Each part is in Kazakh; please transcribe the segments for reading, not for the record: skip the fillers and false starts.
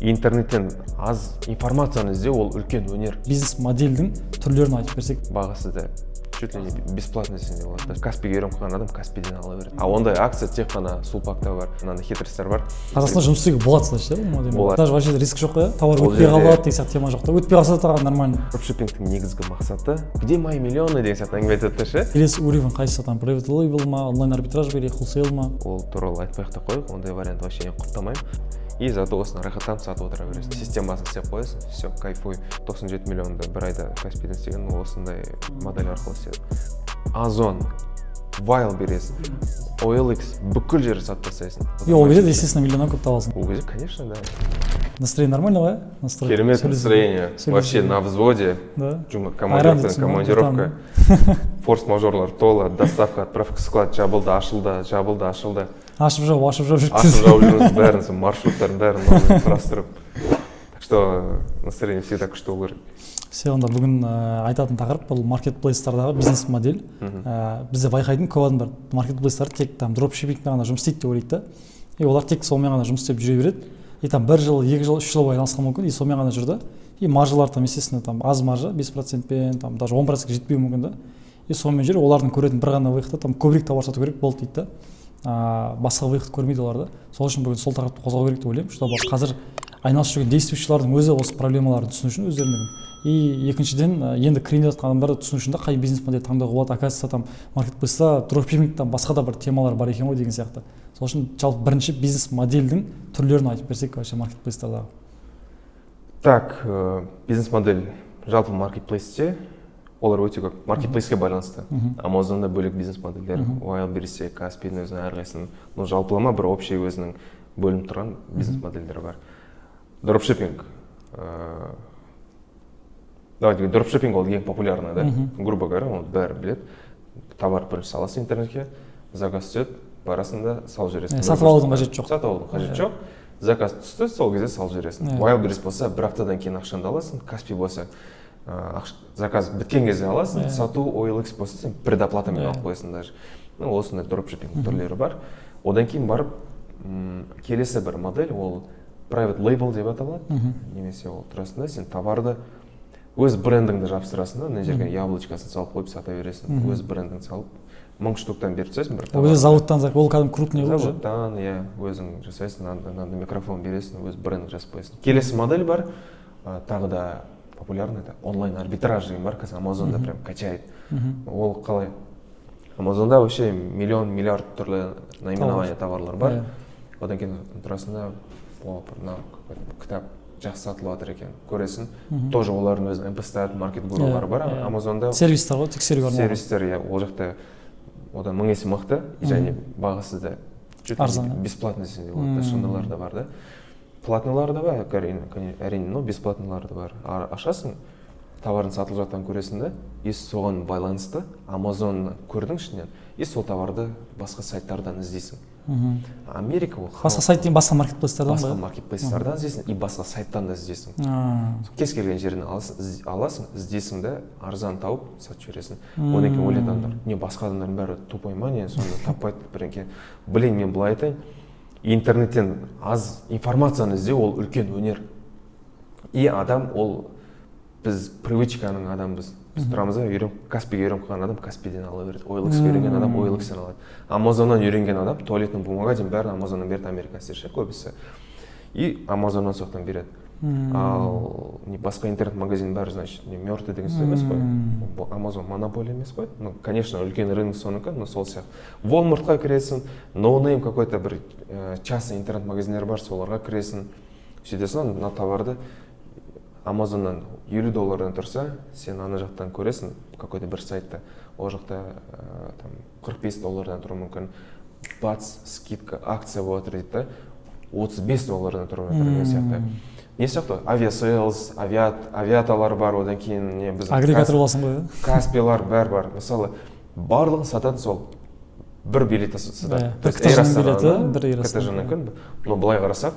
Интернеттен аз информацияны іздеу — ол үлкен өнер. Бизнес модельдің түрлерін айтып берсек. Бағасы да чуть ли не бесплатно десең де болады. Каспиге үйреніп қалған адам Каспиден ала береді, а ондай акция тек қана Сулпакта бар. Мынандай хитростьтер бар. Қазақстанда жұмыс істеуге болады, значит, иә, бұл модель? Болады. Даже вообще риск жоқ қой, иә, товар Ол өтпей жерде- қалады деген сияқты тема жоқ та. Өтпей қалса да, нормально. Дропшиппингтің негізгі мақсаты, «Где мои миллионы?» деген сияқты әңгіме айтады да ше. Келесі уровень қайсы там: private label ма, онлайн арбитраж ба или wholesale ма? Ол туралы айтпай ақ та қояйық, ондай вариант вообще мен құптамаймын. И зато осыны рахаттанып сатып отыра бересің, системасын істеп қоясың, все, кайфуй. 97 миллионды бір айда Каспийден істеген, осындай модель арқылы істеді. Озон, Wildberries, OLX, бүкіл жерді сатып тастайсың. И ол кезде, естественно, миллионнан көп табасың. Ол кезде, конечно, да. Настроение нормально ғой, иә, настрой? Керемет. Сөйлесу. Настроение Сөйлесу. вообще на взводе. Да. Жұма Айран командировкадан дейсің ба? командировка, форс мажорлар тола, доставка, отправка, склад жабылды, ашылды, жабылды, ашылды. Ашып жауып, ашып жауып жүріп. Ашып жауып жүрміз бәрін, сол маршруттардың бәрін новый құрастырып. Так что настроение всегда күшті болу керек. Все, онда бүгін айтатын тақырып — бұл маркетплейстардағы бизнес модель. Бізде байқайтын көп адамдар маркетплейстар тек там дропшиппингпен ғана жұмыс істейді деп ойлайды да, и олар тек сонымен ғана жұмыс істеп жүре береді, и там бір жыл, 2 жыл, 3 жыл бойы айналысқан мүмкін, и сонымен ғана жүрді. И маржалар там, естественно, там аз маржа, 5%-пен, там даже 10%-ке жетпеуі мүмкін да. И сонымен жүр. Олардың көретін бір ғана выходы — там көбірек товар сату керек болды дейді да, басқа выход көрмейді олар да. Сол үшін бүгін сол тақырыпты қозғау керек деп ойлаймын, чтобы қазір айналысып жүрген действующийлардың өзі осы проблемаларын түсіну үшін өздерінің, и екіншіден, енді кірейін деп жатқан адамдар да түсіну үшін да, қай бизнес модель таңдауға болады. Оказывается, там маркетплейста, дропшиппингтан басқа да бір темалар бар екен ғой деген сияқты. Сол үшін жалпы бірінші бизнес модельдің түрлерін айтып берсек вообще маркетплейстардағы. Так, бизнес модель жалпы маркетплейсте, олар өте көп, маркетплейске байланысты. Амазонда бөлек бизнес модельдер, Wildberries, Каспийдің өзінің әрқайсысының, ну, жалпылама бір общий өзінің бөлініп тұрған бизнес модельдері бар. Дропшиппинг, давайте, дропшиппинг ол ең популярный да, грубо говоря, оны бәрі біледі. Товар бірінші саласың интернетке, заказ түседі, барасың да салып жібересің. Иә, сатып алудың қажеті жоқ. Сатып алудың қажеті жоқ, заказ түсті, сол кезде салып жібересің. Wildberries болса, бір аптадан кейін ақшаңды аласың. Каспи болса, заказ біткен кезде аласың. Сату OLX болса, сен предоплатамен алып қоясың даже. Ну, осындай дропшиппинг түрлері бар. Одан кейін барып келесі бір модель, ол private label деп аталады. Немесе ол тұрасың да, сен товарды өз брендіңді жабыстырасың да, мына жерге яблочкасын салып қойып, сата бересің. Өз брендіңді салып, 1000 штуктан беріп тастайсың бір Ол кезде товарды. Заводтан, ол кәдімгі крупный ғой уже. Заводтан, иә, өзің жасайсың, мынандай мынандай микрофон бересің, өз брендіңді жазып қоясың. Келесі модель бар, тағы да популярный, это онлайн арбитраж деген бар. Қазір Амазонда прям качает. Ол қалай? Амазонда вообще миллион миллиард түрлі наименование товарлар бар. Одан кейін тұрасың да, о, мына какой-то кітап жақсы сатылып жатыр екен, көресің. Тоже олардың өзінің MPStat, маркет гурулары бар Амазонда. Сервистер ғой, тексеруге арналған. Сервистер, иә. Ол жақта одан мың есе мықты және бағасы да чуть ли Арзан, не иә? бесплатно десең де болады да. Сондайлар да бар да, платныйлары да бар, әрине, әрине, но бесплатныйлары да бар. Ашасың, товардың сатылып жатқанын көресің да, и соған байланысты Амазон көрдің ішінен, и сол товарды басқа сайттардан іздейсің. Америка ол Басқа сайт деген басқа маркетплейстардан Басқа ба? маркетплейстардан іздейсің и басқа сайттан да іздейсің. Кез келген жерден аласың, аласың, іздейсің да, арзан тауып сатып жібересің. Одан кейін ойлайды адамдар: не, басқа адамдардың бәрі тупой ма, не, сонда таппайды бірдеңке? Блин, мен былай айтайын, интернеттен аз информацияны іздеу — ол үлкен өнер. И адам ол, біз привычканың адамбыз. Біз тұрамыз да, үйреніп, Каспиге үйреніп қалған адам Каспиден ала береді, OLX-ке үйренген адам OLX-тен алады, Амазоннан үйренген адам туалетный бумага деймін, бәрін Амазоннан береді американецтер ше көбісі, и Амазоннан сол жақтан береді. Ал не, басқа интернет магазин бәрі, значит, не мертвый деген сөз емес қой. Бұл Амазон монополия емес қой. Ну, конечно, үлкен рынок сонікі, но сол сияқты Walmartқа кіресің, no name какой то бір частный интернет магазиндер бар, соларға кіресің, сөйтесің. Мына товарды Амазоннан 50 доллардан тұрса, сен ана жақтан көресің какой то бір сайтта, ол жақта там 45 доллардан тұруы мүмкін. Бац, скидка, акция болып жатыр дейді да, 35 доллардан тұрып жатыр деген сияқты. Не сияқты, Aviasales, Авиаталар бар, одан кейін не, біздің Агрегатор боласың ғой, иә. Каспилар, бәрі бар. Мысалы, барлығын сатады, сол бір билет сатады. Иә, То бір есть Air КТЖ-ның билеті, Астананы, бір Air КТЖ-нікі. Но былай қарасақ,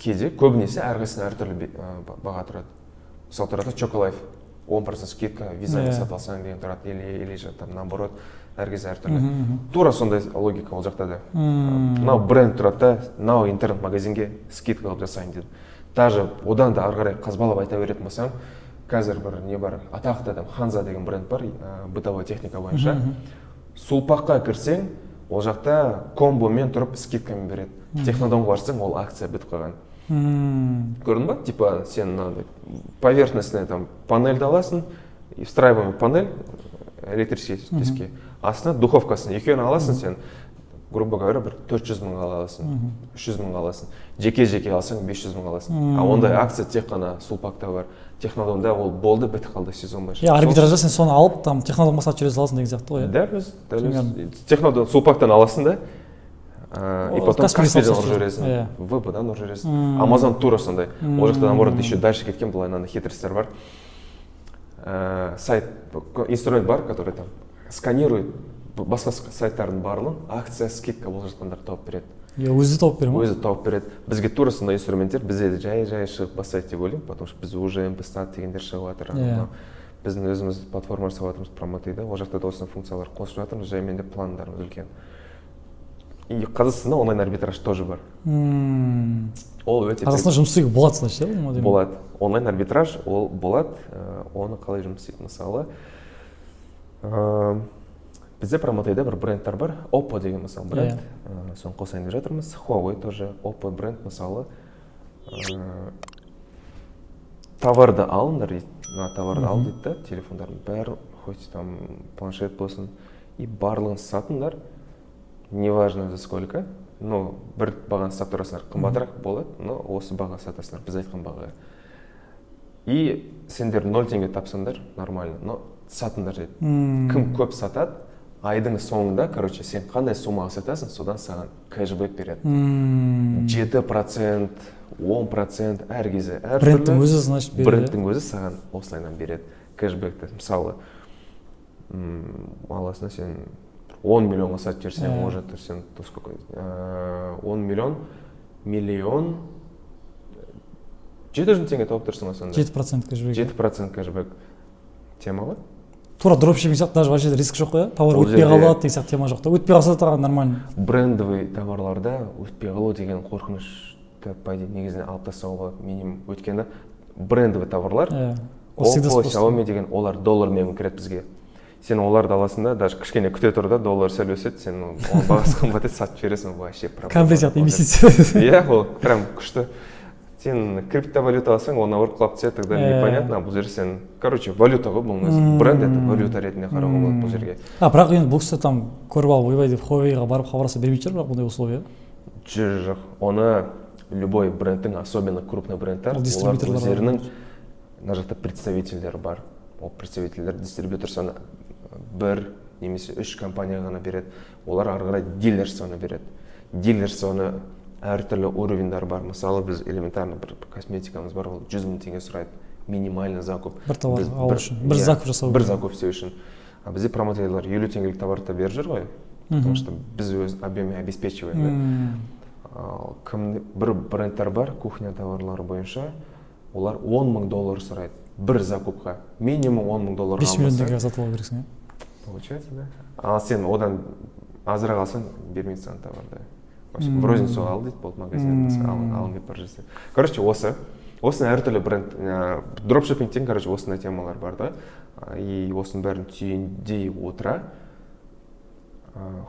кейде, көбінесе әрқайсысына әртүрлі баға тұрады. Мысалы, тұрады Чоколайф 10% скидка визамен сатып алсаң деген тұрады, или же там наоборот, әр кезде әртүрлі. Мгм, мхм. Тура сондай логика ол жақта да. Мынау бренд тұрады да, мынау интернет магазинге скидка қылып жасайын деді. Даже одан да ары қарай қазбалап айта беретін болсам, қазір бір не бар, атақты там Ханза деген бренд бар, бытовой техника бойынша. Сулпакқа кірсең, ол жақта комбомен тұрып скидкамен береді. Технодомға барсаң, ол акция бітіп қалған. Көрдің ба? Типа сен мынандай поверхностный там панельді аласың, и встраиваемый панель электрический, астына духовкасын, екеуін аласың сен, грубо говоря, бір 400 мыңға ала аласың, 300 мыңға аласың. Жеке жеке алсаң, 500 мыңға аласың. А ондай акция тек қана Сулпакта бар. Технодомда ол болды, бітіп қалды сезон бойынша. Иә, арбитражда сен соны алып, там Технодомға сатып жібере саласың деген сияқты ғой, иә? Дәл өзі, дәл өзі. Технодом, Сулпактан аласың да, и Ол потом Каспийге Каспийден салып ұрып жібересің, иә. ВБ-дан ұрып жібересің. Амазон тура сондай. Ол жақта наоборот еще дальше кеткен, былай мынандай хитростьтер бар. Сайт, инструмент бар, который там сканирует басқа сайттардың барлығын, акция, скидка болып жатқандарды тауып береді. Иә, өзі тауып бере ма? Өзі тауып береді. Бізге тура сондай инструменттер бізде де жай жай шығып бастайды деп ойлаймын, потому что біз уже МПстат дегендер шығып жатыр. Мынау біздің өзіміз платформа жасап жатырмыз Промотейда, ол жақта да осындай функциялар қосып жатырмыз жаймен деп, пландарымыз үлкен. И Қазақстанда онлайн арбитраж тоже бар. Ол өте Қазақстанда жұмыс істеуге болады, значит, иә, бұл модель? Болады. Онлайн арбитраж ол болады. Оны қалай жұмыс істейді? Мысалы, бізде Промотейда бір брендтар бар, Oppo деген, мысалы, бренд. Соны қосайын деп жатырмыз. Huawei тоже, Oppo бренд, мысалы. Товарды алыңдар дейді, мына товарды ал дейді да, телефондардың бәрі, хоть там планшет болсын, и барлығын сатыңдар, неважно за сколько, но бір бағаны ұстап тұрасыңдар, қымбатырақ болады, но осы бағаға сатасыңдар, біз айтқан бағаға, и сендер 0 теңге тапсаңдар, нормально, но сатыңдар дейді. Кім көп сатады айдың соңында, короче, сен қандай суммаға сатасың, содан саған кэшбэк береді. 7%, 10%, әр кезде әртүрлі. Брендтің өзі, значит, береді. Брендтің өзі саған осылайынан береді кэшбэкті. Мысалы, аласың да, сен 10 миллионға сатып жіберсең, уже то сен, то сколько, 10 миллион, 1 700 000 теңге тауып тұрсың ғой сонда. 7% кэшбэк. 7% кэшбэк, тема ғой. Тура дропшиппинг сияқты, даже вообще риск жоқ қой, иә, товар Ол өтпей жерде- қалады деген сияқты тема жоқ та. Өтпей қалса да нормально. Брендовый товарларда өтпей қалу деген қорқынышты, по идее, негізінен алып тастауға болады минимум, өйткені брендовый товарлар, Иә, ол всегда Oppo, спрос. Xiaomi деген, олар доллармен кіреді бізге. Сен оларды аласың да, даже кішкене күте тұр да, доллар сәл өседі, сен оның бағасы қымбат еді, сатып жібересің, вообще проблема Кәдімгідей жоқ. Сияқты инвестиция. Иә, ол прям күшті. Сен криптовалюта алсаң, ол наоборот құлап түседі, тогда непонятно. А бұл жерде сен, короче, валюта ғой бұның өзі. Бренд — это валюта ретінде қарауға болады бұл жерге. А бірақ енді бұл кісі там көріп алып, ойбай деп, Хуавейға барып хабарласа бермейтін шығар, бірақ бұндай условия. Жоқ, оны любой брендтің, особенно крупный брендтер, Ол олар дистрибьюторлар. өздерінің мына жақта представительдері бар. Ол представительдер, дистрибьюторствоны бір немесе үш компания ғана береді, олар ары қарай дилерствоны береді. Дилерствоны әртүрлі уровеньдер бар. Мысалы, біз элементарно бір косметикамыз бар, ол 100 000 теңге сұрайды минимальный закуп. Бір товар алу үшін, бір иә, закуп жасау. Бір закуп істеу үшін. А бізде промотейлер 50 теңгелік товарды да беріп жүр ғой, потому что біз өз объеммен обеспечиваем да. Ал кім, бір брендтер бар кухня товарлары бойынша, олар 10 мың доллар сұрайды бір закупқа, минимум 10 мың долларға 5 миллион алмаса. теңгеге сатып алу керексің, иә? Получается, да. Ал сен одан азырақ алсаң, бермейді саған товарды. Вообще, в розницу ал дейді, болды, магазиннен басқа алғың келіп бара жатса. Короче, осыны әртүрлі бренд, дропшиппингтен, короче, осындай темалар бар да. И осының бәрін түйіндей отыра,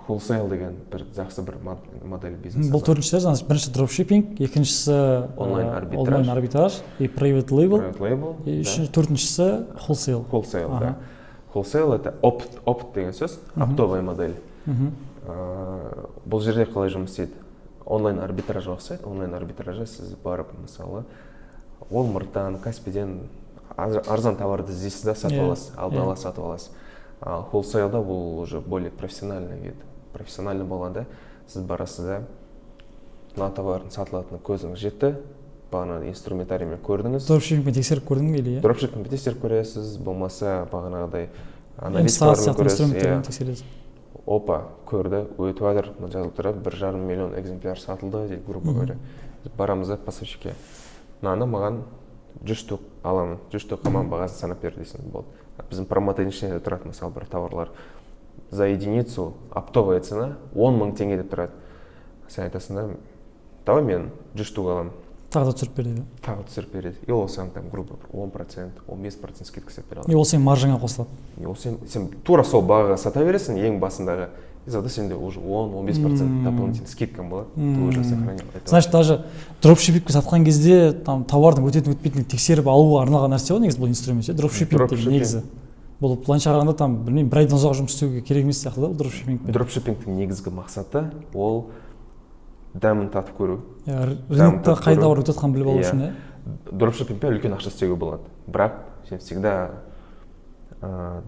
wholesale деген бір жақсы бір модель бизнеса Бұл бар. төртіншісі, значит, бірінші дропшиппинг, екіншісі Онлайн арбитраж. Онлайн арбитраж и private label. Private label, и да. үшінші, төртіншісі wholesale. Wholesale, да. Wholesale — это опт, опт деген сөз, оптовая модель. Бұл жерде қалай жұмыс істейді? Онлайн арбитражға ұқсайды. Онлайн арбитражда сіз барып, мысалы, Walmarттан, Каспиден арзан товарды іздейсіз да, сатып аласыз, алдын ала сатып аласыз. Ал wholesale-да бұл уже более профессиональный вид. Профессиональный болғанда, сіз барасыз да, мына товардың сатылатынына көзіңіз жетті, бағана инструментариймен көрдіңіз. Дропшиппингпен тексеріп көрдің или, иә? Дропшиппингпен тексеріп көресіз, болмаса бағанағыдай Инсталляция аналитикалармен сияқты көресіз, инструменттермен иә. тексересіз. Опа, көрді, өтіп жатыр, мына жазылып тұрады, 1,5 миллион экземпляр сатылды дейді, грубо говоря. Біз барамыз да поставщикке, мынаны маған 100 штук аламын, 100 штукқа маған бағасын санап бер дейсің, болды. Біздің промоделдің ішінде де тұрады, мысалы, бір товарлар за единицу оптовая цена 10 000 теңге деп тұрады. Сен айтасың да: «Давай, мен 100 штук аламын». Тағы да түсіріп береді. Тағы түсіріп береді. И ол саған там, грубо, бір 10%, 15% скидка істеп бере алады. И ол сенің маржаңа қосылады. И ол сен тура сол бағаға сата бересің ең басындағы, и зато сенде уже 10-15% дополнительный скидкаң болады, ты уже сохранил это. Значит, даже дропшиппингке сатқан кезде там товардың өтетін, өтпейтінін тексеріп алуға арналған нәрсе ғой негізі бұл инструмент ше, дропшиппинг деген. Дропшиппинг. Негізі бұл былайынша қарағанда, там, білмеймін, бір айдан ұзақ жұмыс істеуге керек емес сияқты да бұл дропшиппингпен. Дропшиппингтің негізгі мақсаты — ол дәмін татып көру. Иә, рынокта татып қай көру. товар өтіп жатқанын біліп алу үшін, иә. Дропшиппингпен үлкен ақша істеуге болады, бірақ сен всегда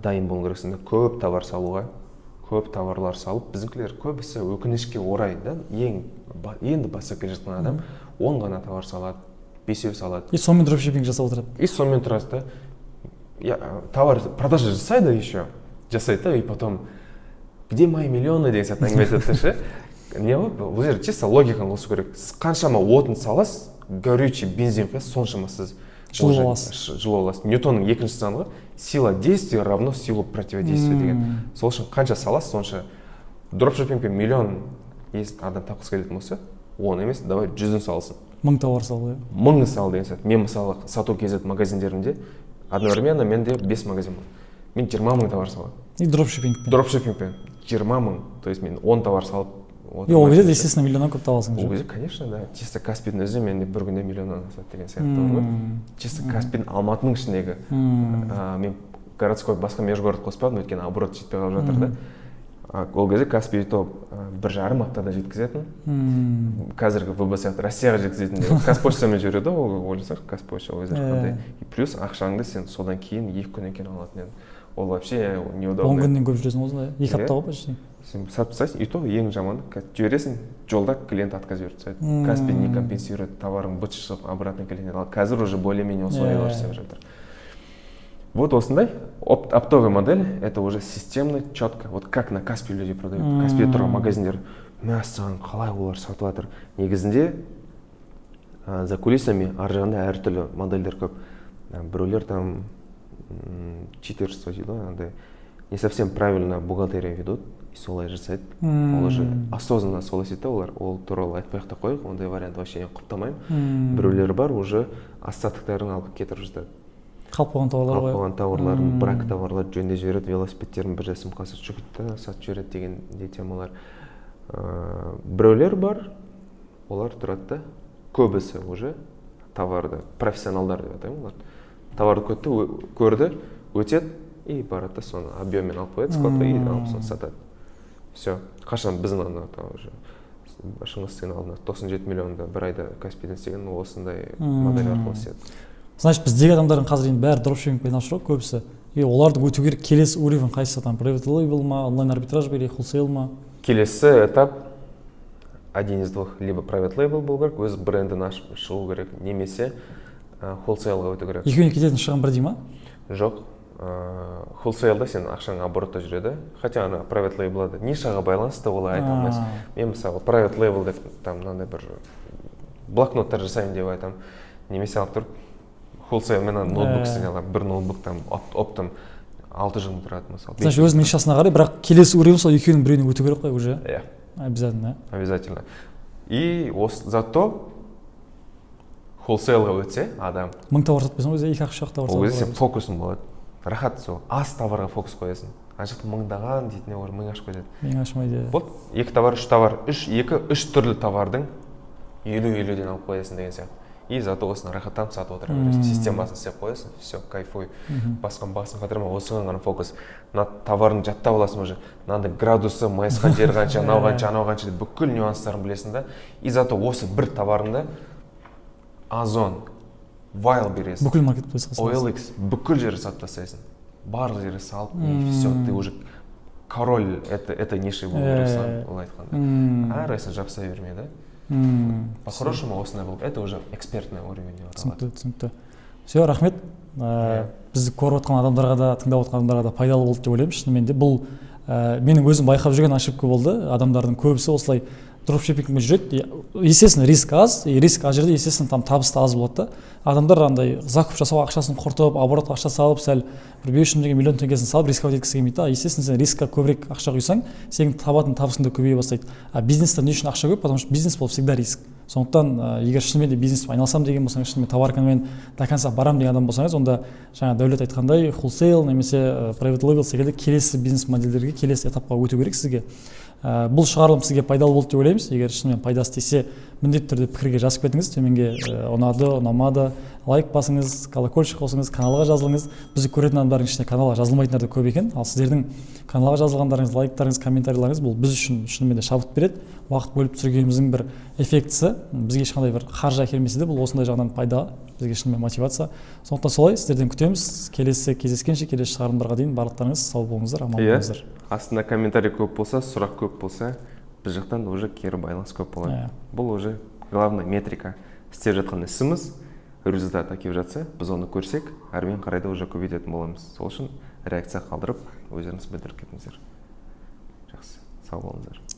дайын болу керексің да көп товар салуға. Көп товарлар салып, біздіңкілер көбісі, өкінішке орай да, ең енді бастап келе жатқан адам 10 ғана товар салады, бесеу салады. И сонымен дропшиппинг жасап отырады. И сонымен тұрады да, я, товар продажа жасайды, еще жасайды да, и потом «Где мои миллионы?» деген сияқты әңгіме айтады да ше. Не ғой, бұл жерде чисто логиканы қосу керек: сіз қаншама отын саласыз, горючий, бензин құясыз, соншама сіз жылу уже аласыз. Жылу аласыз. Ньютонның екінші заңы ғой: сила действия равно силу противодействия деген. Сол үшін қанша саласыз, сонша. Дропшиппингпен миллион адам тапқысы келетін болса, 10 емес, давай 100-ін салсын. 1000 товар салу, иә. 1000 сал деген сияқты. Мен, мысалы, сату kz магазиндерінде одновременно менде бес магазин бар, мен 20 000 товар саламын. И дропшиппингпен. Дропшиппингпен 20 000, то есть мен 10 товар салып И ол кезде, естественно, миллионнан көп табасың. Ол кезде, конечно, да. Чисто Каспийдің өзі менде бір күнде миллионнан асады деген сияқты бар ғой. Чисто Каспийдің, Алматының ішіндегі. Мен городской, басқа межгород қоспадым, өйткені оборот жетпей қалып жатыр да. Ол кезде Каспий то 1,5 аптада жеткізетін, қазіргі ВБ сияқты Россияға жеткізетін деп Қазпоштамен жібереді ғой. Ол, ойласаңшы, Қазпошта ол кезде қандай. И плюс ақшаңды сен содан кейін 2 күннен кейін алатын едің, ол вообще неудобно. 10 күннен көп жүресің ғой сонда, 2 апта ғой почти. Сен сатып тастайсың, и то ең жаманы, жібересің, жолда клиент отказ беріп тастайды, Каспий не компенсирует, товарың быт шығып, обратно клиент алады. Қазір уже более менее условиялар істеп жатыр. Вот осындай оптовая модель — это уже системно, четко, вот как на Каспи люди продают. Каспиде тұрған магазиндер, мәссаған, қалай олар сатып жатыр? Негізінде за кулисами, ар жағында әртүрлі модельдер көп. Біреулер там читерство дейді ғой, андай не совсем правильно бухгалтерия ведут и солай жасайды. Ол уже осознанно солай істейді да олар. Ол туралы айтпай ақ та қояйық, ондай вариант вообще мен құптамаймын. Біреулер бар, уже остатоктарын алып кетіріп жатады. Қалып қойған тауарлар қалып ғой. қойған тауарларын, брак товарларды жөндеп жібереді, велосипедтерін бір жасым қалса жүгірді да сатып жібереді дегендей темалар. Біреулер бар, олар тұрады да, көбісі уже товарды, профессионалдар деп атаймын, олар товарды көрді, көрді, өтеді и барады да, соны объеммен алып қояды складқа и алып, соны сатады. Все. Қашан біздің ана там уже Шыңғыс деген алдында 97 миллионды бір айда Каспийден істеген, осындай модель арқылы істеді. Значит, біздегі адамдардың қазір енді бәрі дропшиппингпен айналысып жүр ғой көбісі. И олардың өту керек келесі уровень қайсысы? Там private label ма, онлайн арбитраж ба или wholesale ма? Келесі этап один из двух: либо private label болу керек, өз брендін ашып шығу керек, немесе wholesale-ға өту керек. Екеуіне кететін шығын бірдей ма? Жоқ, wholesale-да сен ақшаң оборотта жүреді, хотя ана private label нишаға байланысты, олай айта алмайсың. Мен, мысалы, private label деп там мынандай бір блокноттар жасаймын деп айтамын, немесе алып тұрып wholesale мен ана ноутбук істей аламын, бір ноутбук там оптом 600 мың тұрады, мысалы. Значит, өзінің нишасына қарай, бірақ келесі уровень сол екеуінің біреуіне өту керек қой уже. Иә. Обязательно. Обязательно. И осы зато wholesale-ға өтсе адам, 1000 товар сатпайсың ғой, екі ақ, үш ақ товар. Ол кезде сен сатып. Фокусың болады, рахат, сол аз товарға фокус қоясың. Ана жақта мыңдаған дейтін олар миың ашып кетеді. Миың ашымайды, иә. Вот екі товар, үш товар, үш, екі, үш түрлі товардың 50-50-ден алып қоясың деген сияқты. И зато осыны рахаттанып сатып отыра бересің, системасын істеп қоясың, все, кайфуй. Басқа басын қатырма, осыған ғана фокус. Мына товарын жаттап аласың уже, мынандай градусы, майысқан жері қанша, анау қанша, анау қанша деп бүкіл нюанстарын білесің да. И зато осы бір товарыңды Озон, Wildberries, Бүкіл маркетплейсқа саласың. OLX, бүкіл жерге сатып тастайсың, барлық жерге салып, и все, ты уже король этой ниши болу керексің, олай айтқанда. Әрқайсысын жабыса бермей да. По хорошему осындай болып, это уже экспертный уровень деп аталады. Түсінікті, түсінікті. Все, рахмет. Бізді көріп отқан адамдарға да, тыңдап отқан адамдарға да пайдалы болды деп ойлаймын. Шынымен де бұл менің өзім байқап жүрген ошибка болды. Адамдардың көбісі осылай. Дропшиппингмен жүреді. И, естественно, риск аз, и риск аз жерде, естественно, там табыс та аз болады да. Адамдар андай закуп жасауға ақшасын құртып, оборотқа ақша салып, сәл бір 500 мың теңге, миллион теңгесін салып, рисковать еткісі келмейді да. Естественно, сен рискқа көбірек ақша құйсаң, сенің табатын табысың да көбейе бастайды. А бизнесте не үшін ақша көп? Потому что бизнес бұл всегда риск. Сондықтан егер шынымен де бизнеспен айналысамын деген болсаңыз, шынымен товаркамен до конца барамын деген адам болсаңыз, онда жаңа Дәулет айтқандай, wholesale немесе private label секілді келесі бизнес модельдерге, келесі этапқа өту керек сізге. Бұл шығарылым сізге пайдалы болды деп ойлаймыз. Егер шынымен пайдасы тисе, міндетті түрде пікірге жазып кетіңіз төменге: ұнады, ұнамады. Лайк басыңыз, колокольчик қосыңыз, каналға жазылыңыз. Бізді көретін адамдардың ішінде каналға жазылмайтындар да көп екен. Ал сіздердің каналға жазылғандарыңыз, лайктарыңыз, комментарийлеріңіз бұл біз үшін шынымен де шабыт береді, уақыт бөліп түсіргеніміздің бір эффектісі. Бізге ешқандай бір қаржы әкелмесе де, бұл осындай жағынан пайда бізге, шынымен мотивация. Сондықтан солай, сіздерден күтеміз. Келесі кездескенше, келесі шығарылымдарға дейін барлықтарыңыз сау болыңыздар, аман болыңыздар. Астында комментарий көп болса, сұрақ көп болса, біз жақтан уже кері байланыс көп болады. Бұл уже главный метрика. Істеп жатқан ісіміз результат әкеліп жатса, біз оны көрсек, әрмен қарай да уже көбейтетін боламыз. Сол үшін реакция қалдырып, өздеріңіз білдіріп кетіңіздер. Жақсы, сау болыңыздар.